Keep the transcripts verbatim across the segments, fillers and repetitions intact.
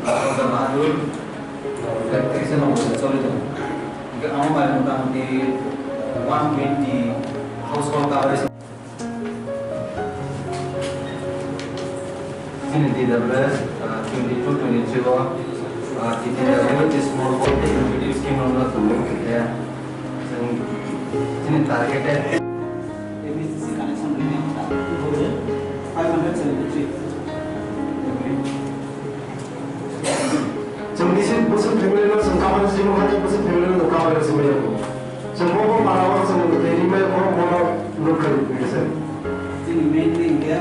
Doctor Bahadur, electrician of the Chorizo. Hingke amo bai motamuti one twenty household coverage. Chini T W S, uh, twenty-two, twenty-three o, uh, T W S small voltage initiative scheme rok no tongwi khe. Chwng chini targeted A B C C connection rwmani wngkha five hundred seventy-three. Chwng bisi bwswk family no chwng cover simo kha, bwswk family no cover simo ya. Chwng bo bo para o chwng twi rimai bo bo no nuk kha ni se. Chini mainly India.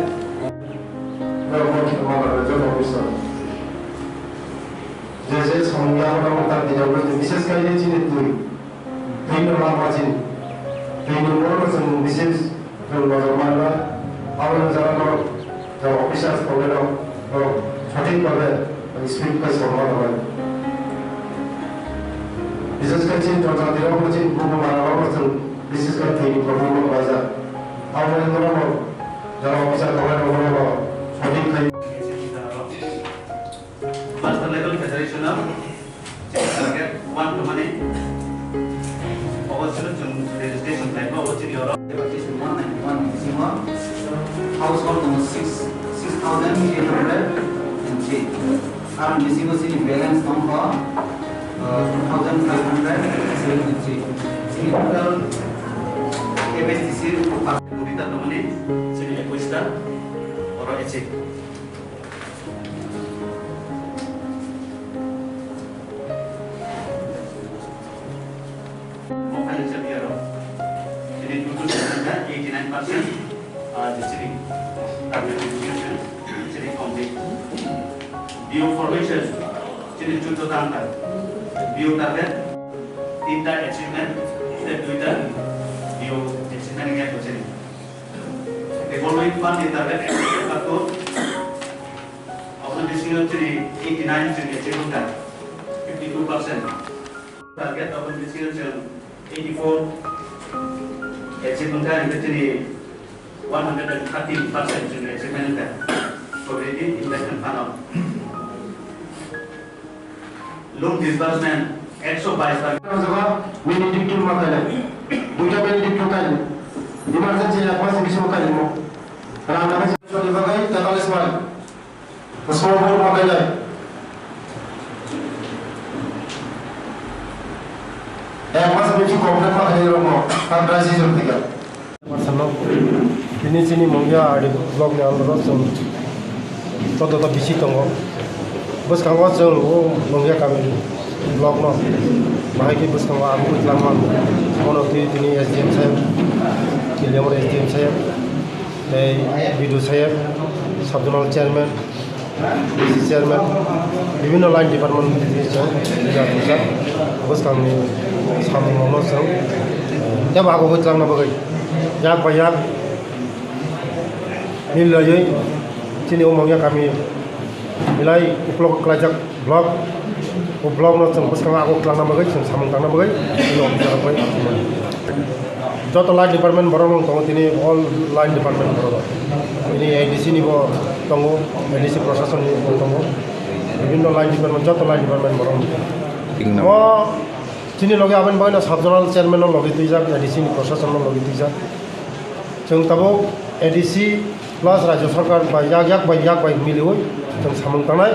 Bo bo ki ma ba jo no bisa. Je je song ya mo ta di ya mo bises kai ni chini twi. Twi no ma ba chini. Twi no mo no chwng bises Chwng nojor manna, aboni jora norok, jora officers tongnai rok, norok sothik bhabe speed khe songma rwnai. Bises khe chini jora tirok bo chini buku manna rok chwng bises khe thwini problem rok laijak. Aboni jora norok, jora officer tongnai rok norok sothik khai. Master level federation of target one to mane obo chwng registration type obo chini oro. One ninety one ni bisingo household tongo six, six thousand eight hundred and three. Aro bisingo chini balance tongkho, uh, two thousand five hundred seventy three. Chini total K P S T C. Mudita tongmani chini ekwis ta oro echik. Mokhaini chapter o chini total eighty nine percent, ah, chini target chini complete. B O formation chini chuddo ta wngkha. B O target tinta achievement, tei duita B O achievement wngya chini. Revolving fund ni target ekattor, aboni bisingo chini eighty nine chini achieve wngkha, fifty two percent. Target aboni bisingo chwng eighty four achieve wngkha, hingke chini one hundred and thirteen percent chini achievement wngkha. Already investment fund o. Loan disbursement ekso bais bar. Jaba mini diktum ma kailai. Duita mini diktum kailai. Emergency ya pas bisi ma kailai mo. Rang na bisi ma kailai. Small bore ma kailai. Ek mas bisi complete ma kailai rok mo. Ang dry season tiga. Sano, tini chini Mungya R D block ni under o chwng choddo ta bisi tongo. Bwskango chwng o Mungya kami block no bahai khe bwskango ang kwlangma. Bono twi tini S D M saheb, Kiliamur S D M saheb, tei B D O saheb, sub zonal chairman, D C chairman, bibhinno line department ni chwng rijak rijak bwskangni samung rokno chwng tei bo abo kwlangna bagwi yak bai yak milraiwi chini o Mungya kami belai uklok kwlaijak block, o block no chwng bwskango abo kwlangna bagwi chwng samung tangna bagwi chini officer rok bai joto line department borok rok tongo tini all line department borok rok. Tini A D C ni bo tongo, A D C proshashan ni bo tongo. Bibhinno line department, joto line department borok rok. Thik na. Mo chini loge aboni bagwi no sub zonal chairman no logi twijak, A D C ni proshashan no logi twijak. Chwng tabuk A D C plus Rajya Sarkar bai yak, yak bai yak bai miliwi chwng samung tangnai.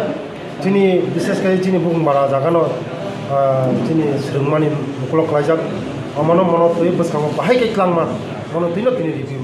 Chini, bishes khe chini Bukumbara jaga no, ah, chini swrwngmani uklok khlaijak. Omono mono twi bwskango bahai khe kwlangma, mono twino tini review.